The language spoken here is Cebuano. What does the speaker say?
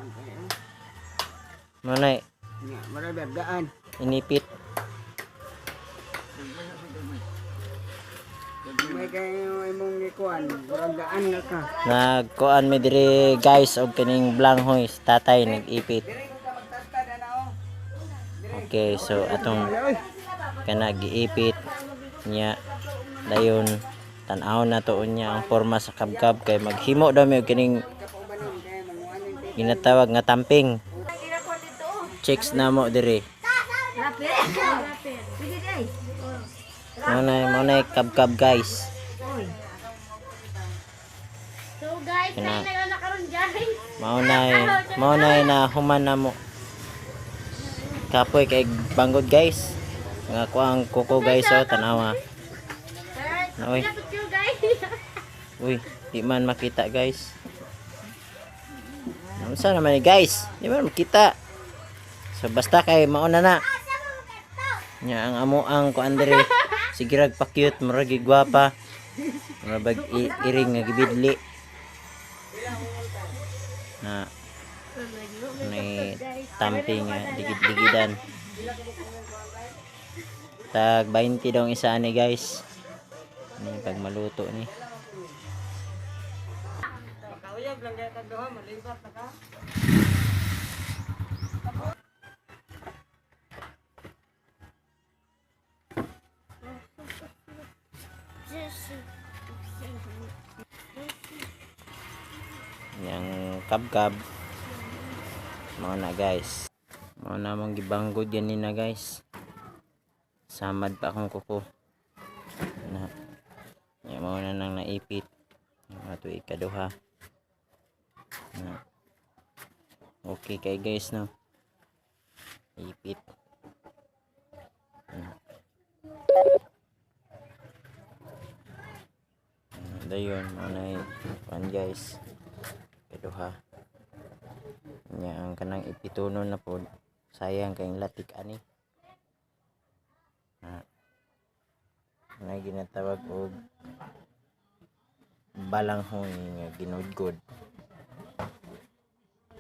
Kayo. Mao na Nya, mura daan. inipit. May kayo imong gikuan, murag daan nga ka. Nagkuan mi diri, guys, og kining blanghoy, si tatay nag-ipit. Okay, so atong kana giipit niya, dayon tan-aw na to niya ang porma sa kabkab kay maghimo daw mi og kining ginatawag nga tamping. Checks na mo diri. Mao na kabkab, guys. So guys, Kana. kain na lang na karon, guys. Mao na na human na mo. Kapoy kay banggod, guys. Nga ko ang kuko, guys, oh, tanawa. Na oy. Lapit ko, guys. Uy, di man makita, guys. Unsa naman ni, guys? Di man makita. So basta kay mauna na. Nya ang amo ang kuan diri. Sige rag pa cute, murag gwapa. Murag bag iring nga gibidli. Na may tamping nga digid-digidan. Tag 20 daw ang isa ani, guys. Ni pag maluto ni. Makauyab lang kay tag duha, malipat na ka. Yang kabkab. Mao na, guys. Mao na mong gibanggod ganina, guys. Samad pa akong kuko. Na. Ya, mao na nang naipit. Ato ikaduha. Na. Okay kay, guys, no. Ipit. Na. Dayon mao na kuan, guys. Ikaduha. Nya ang kanang ipitunon na pod. Sayang kay latik ani. Na. Na ginatawag og balanghoy nga ginudgod.